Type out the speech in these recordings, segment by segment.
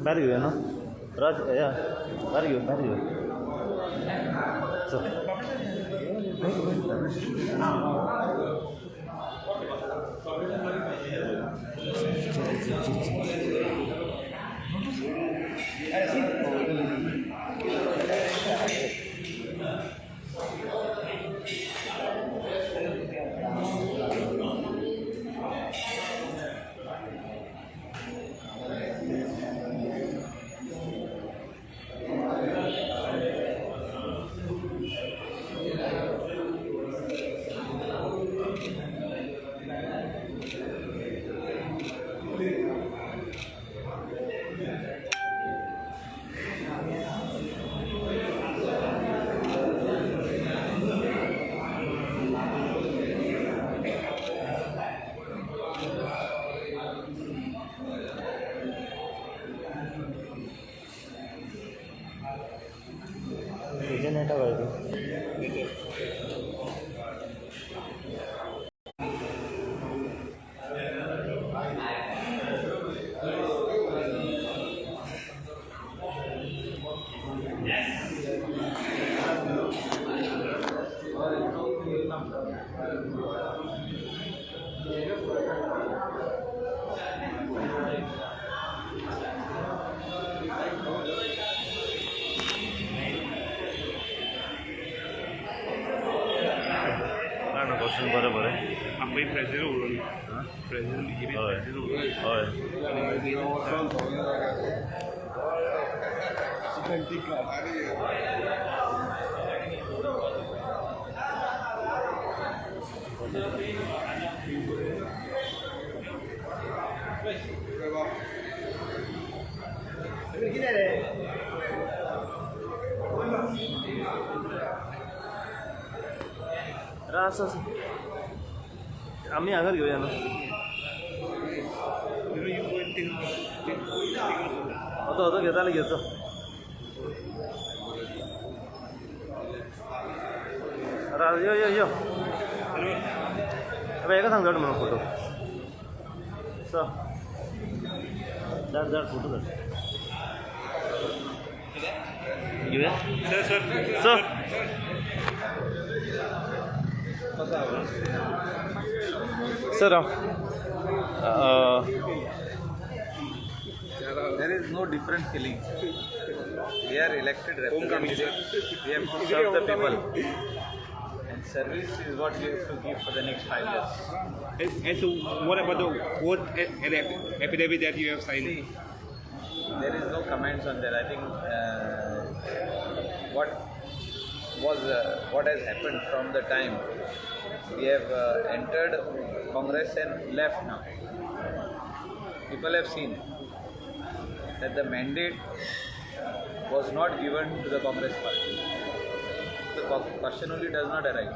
भायर घेवया न्हू राज या भायर घेव भायर घेव चल. खंयच्या नेटा काय तूं. क्वेश्चन बरें बरें. आमकां प्रेसिडेंट उलोवनी प्रेसिडेंट बीजेपी हय प्रेसिडेंट उलोवनी. हय. आसा आसा आमी हांगार घेवया न्हू. होतो होतो घेताले घेवचो. यो यो यो हेका सांग धाड म्हणून फोटो. स धाड धाड फोटो धाड. घेवया sir sir sir sir. There is no different feeling. We are elected representatives. We have to serve the people. And service is what we have to give for the next 5 years. And so what about the oath and affidavit that you have signed? See, there is no comments on that. I think what was what has happened from the time we have entered Congress and left now. People have seen that the mandate was not given to the Congress party. The question only does not arise.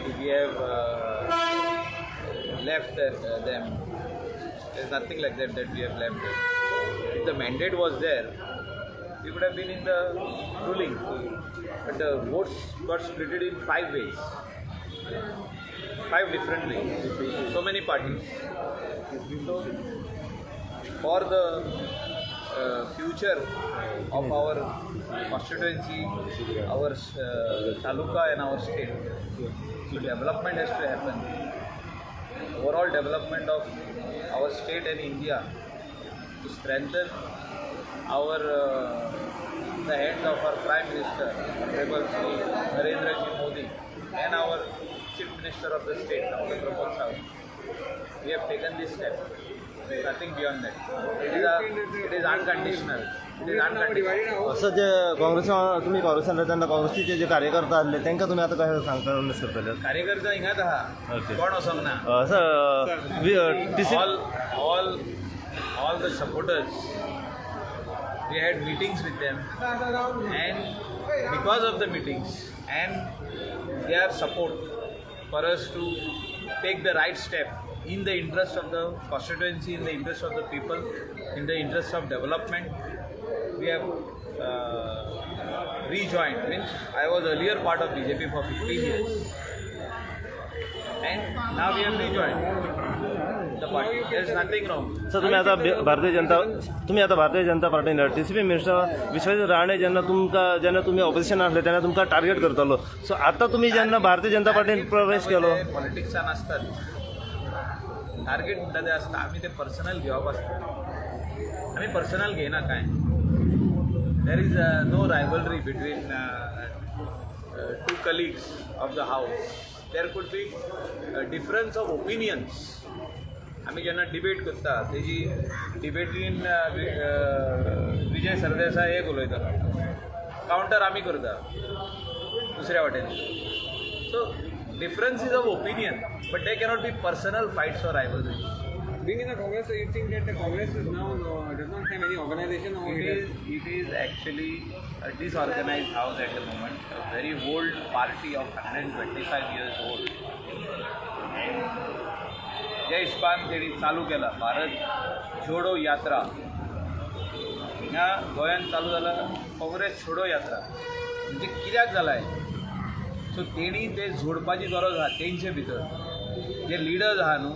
If we have left them, there is nothing like that that we have left them. If the mandate was there, we would have been in the ruling. But the votes got splitted in 5 ways. 5 different ways. So many parties. So, for the future of our constituency, our taluka and our state, so development has to happen. Overall development of our state and India to strengthen our the hands of our Prime Minister, Honorable Shri Narendra Ji Modi, and our Chief Minister of the state, Dr. Pramod Sawant. We have taken this step. Nothing beyond that. It is unconditional. It is uncontested. असं जे काँग्रेस तुमी काँग्रेसान तेन्ना काँग्रेसीचे जे कार्यकर्ता आसले तांकां तुमी आतां कशें सांगता करतले? कार्यकर्ता हिंगाच आहा. ओके. कोण वचोंक ना. Sir, TC All the supporters, we had meetings with them, and because of the meetings and their support for us to take the right step in the interest of the constituency, in the interest of the people, in the interest of development, we have rejoined. Means I was earlier part of BJP for 15 years and now we have rejoined the party. There is nothing wrong. Sir, तुम्ही आता Bharatiya Janata पार्टीन TCP minister Vishwajit Rane जेन्ना तुमकां, जेन्ना तुमी opposition आसले तेन्ना तुमकां target करतालो, सो आतां तुमी जेन्ना भारतीय जनता पार्टीन प्रवेश केलो? पॉलिटिक्सान आसतात, टार्गेट म्हणटा ते आसता. आमी ते पर्सनल घेवप आसता, आमी पर्सनल घेयना कांय. There is no rivalry between two colleagues of the house. There could be difference of opinions. आमी जेन्ना डिबेट करता, तेजी डिबेटीन विजय सरदेसाय एक उलयता, कावंटर आमी करता दुसऱ्या वाटेन. So differences of opinion, but they cannot be personal fights or rivalries. Being in the Congress, you think that the Congress is now does not have any organization or It is actually a disorganized house at the moment, a very old party of 125 years old. And जे हिशपान तेणी चालू केला भारत जोडो यात्रा, हिंगा गोंयांत चालू जाला काँग्रेस छोडो यात्रा, म्हणजे कित्याक जाला हें? सो तेणी ते जोडपाची गरज आहा. तेंचे भितर जे लिडर्स आहा न्हू,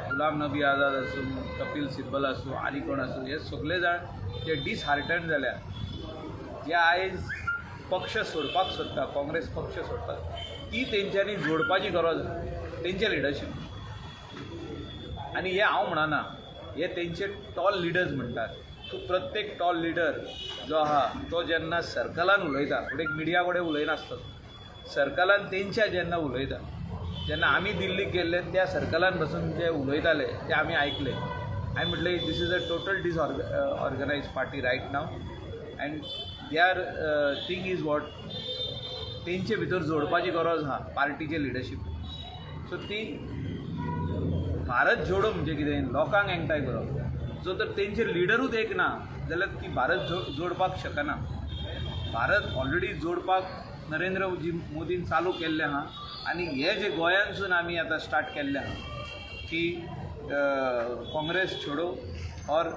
गुलाम नबी आझाद आसूं, कपील सिब्बल आसूं, आनी कोण आसूं, हे सगळे जाण जे डिसहार्टन जाल्या, जे आयज पक्ष सोडपाक सोदता, काँग्रेस पक्ष सोडपाक, ती तेंच्यांनी जोडपाची गरज आहा तेंचे लिडरशीप. आनी हें हांव म्हणना, हे तेंचे टॉल लिडर्स म्हणटात. तूं प्रत्येक टॉल लिडर जो आहा तो जेन्ना सर्कलान उलयता, फुडें मिडिया कडेन उलयनासता, सर्कलान तेंच्या जेन्ना उलयता, जेन्ना आमी दिल्लीक गेल्ले त्या सर्कलान बसून जे उलयताले ते आमी आयकले. हांवें म्हटलें, this is a total disorganized party right now and their thing is what, तेंचे भितर जोडपाची गरज आहा पार्टीचे लिडरशीप. सो ती भारत जोडो म्हणजे कितें? लोकांक एकठांय करप. जो तर तेंचे लिडरूच एक ना जाल्यार ती भारत जोडपाक शकना. भारत ऑलरेडी जोडपाक नरेंद्र जी मोदीन चालू केल्लें आहा आनी हे जे गोंयांतसून आमी आतां स्टार्ट केल्लें आहा की कांग्रेस छोड़ो और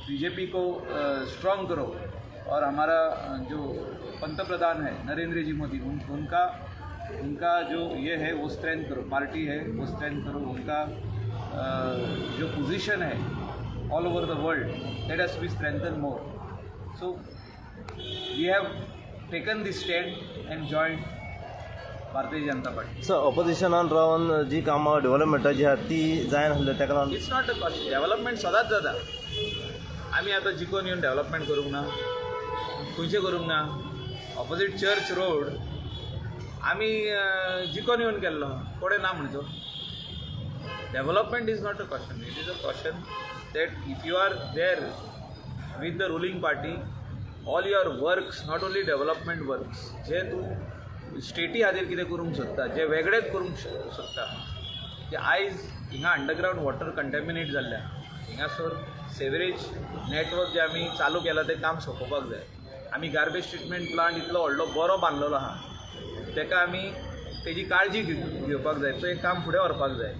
बीजेपी को स्ट्रॉन्ग करो और हमारा जो पंतप्रधान है नरेंद्र जी मोदी, उन उनका उनका जो ये है वो स्ट्रेंथ करो, पार्टी है वो स्ट्रेंथ करो, उनका जो पोजीशन है all over the world, that has to be strengthen more. So we have taken this stand and joined Bharatiya Janata Party. Sir, ऑपोजिशनान रावन जी कामां डेव्हलपमेंटाची आहा ती जायनासले, ताका लागून? It's not a question. Development सदांच जाता. आमी आतां जिखून येवन डेव्हलपमेंट करूंक ना? खंयचें करूंक ना? ऑपोजीट चर्च रोड आमी जिखून येवन केल्लो, कोणें ना म्हणचो? Development is not a question. It is a question that if you are there with the ruling party, all your works, not only development works, जे तूं स्टेटी खातीर कितें करूंक सोदता, जे वेगळेच करूंक सोदता, की आयज हिंगा अंडरग्रावंड वॉटर कंटेमिनेट जाल्लें आहा. हिंगासर सेवरेज नेटवर्क जे आमी चालू केलां तें काम सोंपोवपाक जाय. आमी गार्बेज ट्रिटमेंट प्लांट इतलो व्हडलो बरो बांदलेलो आहा, ताका आमी तेजी काळजी घेवपाक जाय. तो एक काम फुडें व्हरपाक जाय,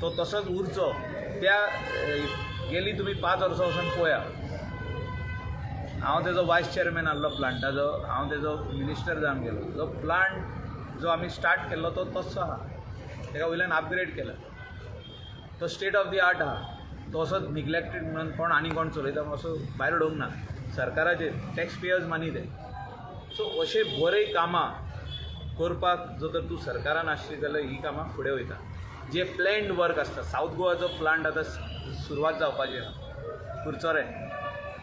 तो तसोच उरचो. त्या गेली तुमी 5 वर्सां वचून पळया. हांव तेजो वायस चेअरमॅन आहलो प्लांटाचो, हांव तेजो मिनिस्टर जावन गेलो. जो प्लांट जो आमी स्टार्ट केल्लो तो तस्सो आहा. तेका वयल्यान अपग्रेड केला, तो स्टेट ऑफ the art आहा. तो असोच निग्लेक्टेड म्हणून कोण आनी कोण चलयता म्हणून असो भायर उडोवंक ना. सरकाराचेर टॅक्स पेयर्स मनी ते. सो अशे बरे कामां करपाक जर तर तूं सरकारान आसशी जाल्यार ही कामां फुडें वयता. जे प्लॅन्ड वर्क आसता, सावथ गोवाचो प्लांट आतां सुरवात जावपाची आहा कुरचोरे.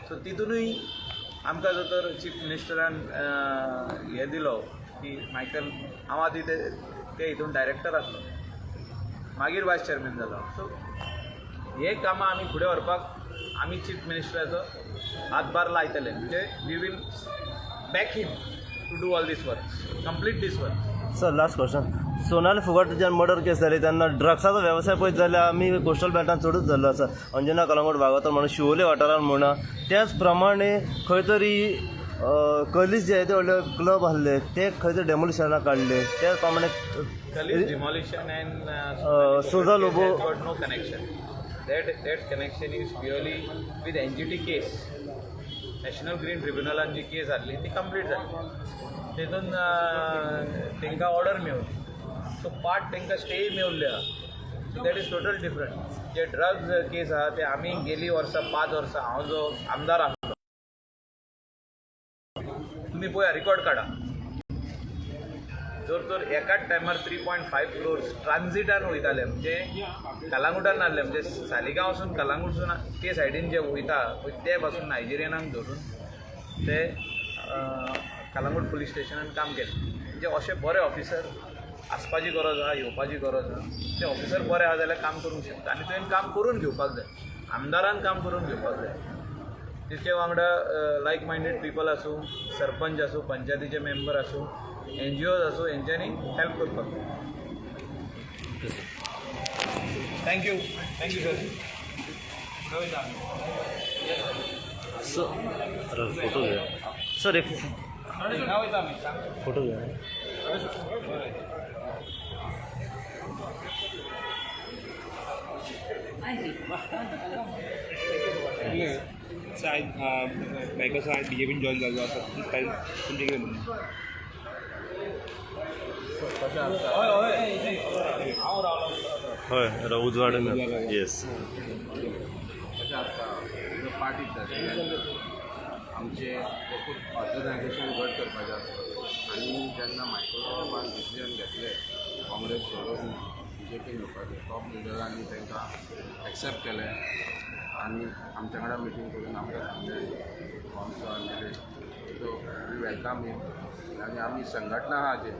सो तितूनय आमकां जर तर चीफ मिनिस्टरान हें दिलो की मायकल, हांव आदी ते हितून डायरेक्टर आसलो, मागीर वायस चेअरमॅन जालो. सो हे कामां आमी फुडें व्हरपाक आमी चीफ मिनिस्टराचो हातभार लायतले, म्हणजे we will back him to do all this work, complete this work. Sir, last question. Sonali Phogat जेन्ना मर्डर केस जाली तेन्ना ड्रग्साचो वेवसाय पळयत जाल्यार आमी कोस्टल बेल्टान चडूच जाल्लो आसा, अंजुना, कलंगूट, वागातोर म्हणून, शिवोले वाठारान म्हणा. त्याच प्रमाणे खंय तरी कलीस जे येदे व्हडले क्लब आहले ते खंय तरी डेमोलिशनाक काडले. त्याच प्रमाणे Kalis demolition and Souza Lobo. Has got no connection. That connection is purely with NGT case. National green ट्रिब्युनलान ji case आहली ती कंप्लीट जाली, तेतून तांकां ऑर्डर मेवली, सो पार्ट तांकां स्टेय मेवल्ले आहा. So that is total different. J drugs case आहा ते आमी गेली वर्सां, 5 वर्सां हांव जो आमदार आसलो, तुमी पळया, रिकॉर्ड काडा, जर तर एकाच टायमार 3.5 क्रोर्स ट्रान्झिटान वयताले, म्हणजे कलांगुटान नासले, म्हणजे सालिगांवसून, कलांगूटसून ते सायडीन जे वयता पळय ते पासून नायजेरियनांक धरून ते कलांगूट पुलीस स्टेशनान काम केलें. म्हणजे अशे बरे ऑफिसर आसपाची गरज आहा, येवपाची गरज आहा. ते ऑफिसर बरे आहा जाल्यार काम करूंक शकता आनी तुवें काम करून घेवपाक जाय, आमदारान काम करून घेवपाक जाय. तिचे वांगडा लायक मायंडेड पिपल आसूं, सरपंच आसूं, पंचायतीचे मेंबर आसूं, एनजीओज आसूं, हेंच्यांनी हेल्प करपाक जाय. Thank you, thank you sir. Sir, photo घ्या सर, एक फोटो घ्या. आयज लायक आयज बीजेपीन जॉयन जाल्लो आसा, तुमचें कितें म्हणणें? हय हय, हांव रावलो. हय, उजवाड, येस. कशें आसता, पार्टी प्रेसिडेंट आमचे खूब ऑर्गनायझेशन घट करपाचें आसता आनी जेन्ना मायकल बाबान डिसिजन घेतलें काँग्रेस सोडून बीजेपीन येवपाचें, टॉप लिडरांनी तांकां एक्सेप्ट केलें आनी आमच्या वांगडा मिटींग करून आमकां सांगलें आमचो आनी so we welcome him. आनी आमी संघटना आहा जे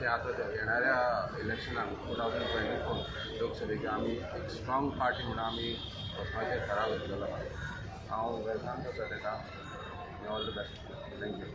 ते आतां ते येणाऱ्या इलेक्शनाक 2024 लोकसभेक आमी एक स्ट्रॉंग पार्टी म्हणून आमी वचपाचें ठराव घेतलेलो आहा. हांव welcome करता ताका. All the best, thank you.